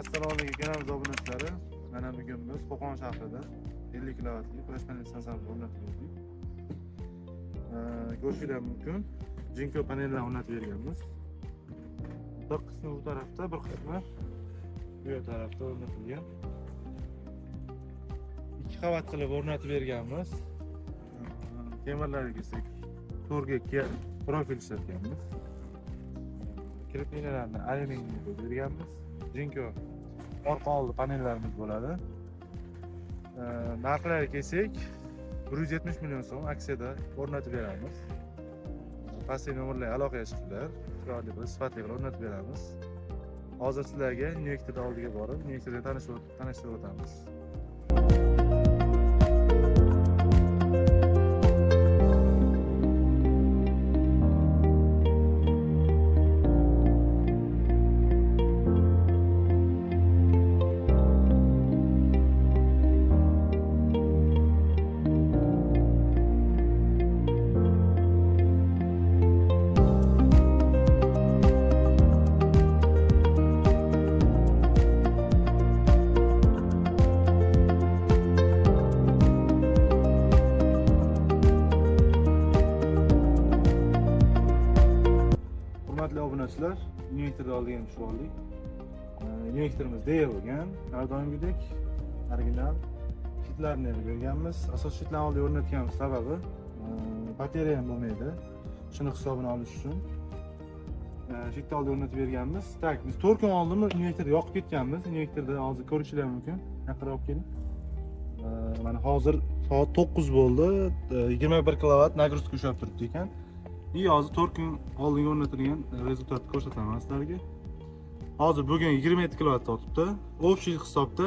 Assalomu alaykum kanalimiz obunachilari. Mana bugun biz Qo'qon shahrida 50 kilovatli quyosh panel stansiyasini o'rnatib berdik. Ko'rishingiz mumkin. Jinko panellar o'rnatib berganmiz. Bir qismi bu tarafda, bir qismi bu yoq tarafda o'rnatilgan. Ikki qavat qilib o'rnatib berganmiz. Temirlarga kelsak, 4 ga 2 profil ishlatganmiz. Krepinalarni alyuminiyga qo'yib berganmiz. Jinko orqa oldi panellarimiz bo'ladi. Narxlarga kelsak, 170 million so'm aksiyada o'rnatib beramiz. Pastki nomerlarga aloqaga chiqinglar. Chiroyli qilib, sifatli qilib o'rnatib beramiz. Hozir sizlarga invertorni oldiga borib, invertorga tanishtirib o'tamiz. Hurmatli obunachilar, invertorni oldiga ham tushib oldik. Invertorimiz Deye bo'lgan, har doimgidek original щит larni ham berganmiz. Asosiy щит larni oldiga o'rnatganimiz sababi batareya ham bo'lmaydi. Shuni hisobini olish uchun щит ni oldiga o'rnatib berganmiz. Так, biz 4 kun oldin invertorni yoqib ketganmiz. Invertorni hozir ko'rishingiz mumkin. Yaqinroq olib keling. Mana hozir soat 9 bo'ldi. 21 kilovat нагрузка ushlab turibdi ekan. И hozir 4 kun oldinga o'rnatilgan результат ni ko'rsataman sizlarga. Hozir bugun 27 kilovat sotibdi. Общий hisobda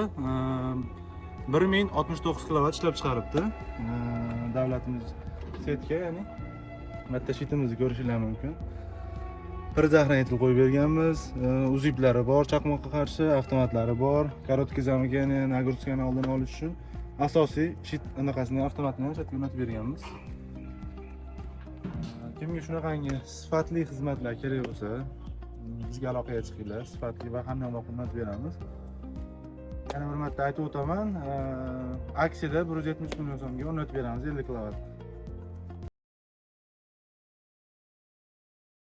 1069 kilovat ishlab chiqaribdi. Davlatimiz сеть ga, ya'ni bitta щит imizni ko'rishinglar mumkin. Предохранитель qo'yib berganmiz. Uziplari bor, chaqmoqqa qarshi avtomatlari bor. Короткий замыкание, нагрузка ni oldini olish uchun asosiy щит anaqasini, avtomatini ham shu yerga o'rnatib berganmiz. Kimga shunaqangi sifatli xizmatlar kerak bo'lsa, bizga aloqaga chiqinglar. Sifatli va hamyonbop xizmat beramiz. Yana bir marta aytib o'taman, aksiyada 170 million so'mga o'rnatib beramiz 50 kilovat.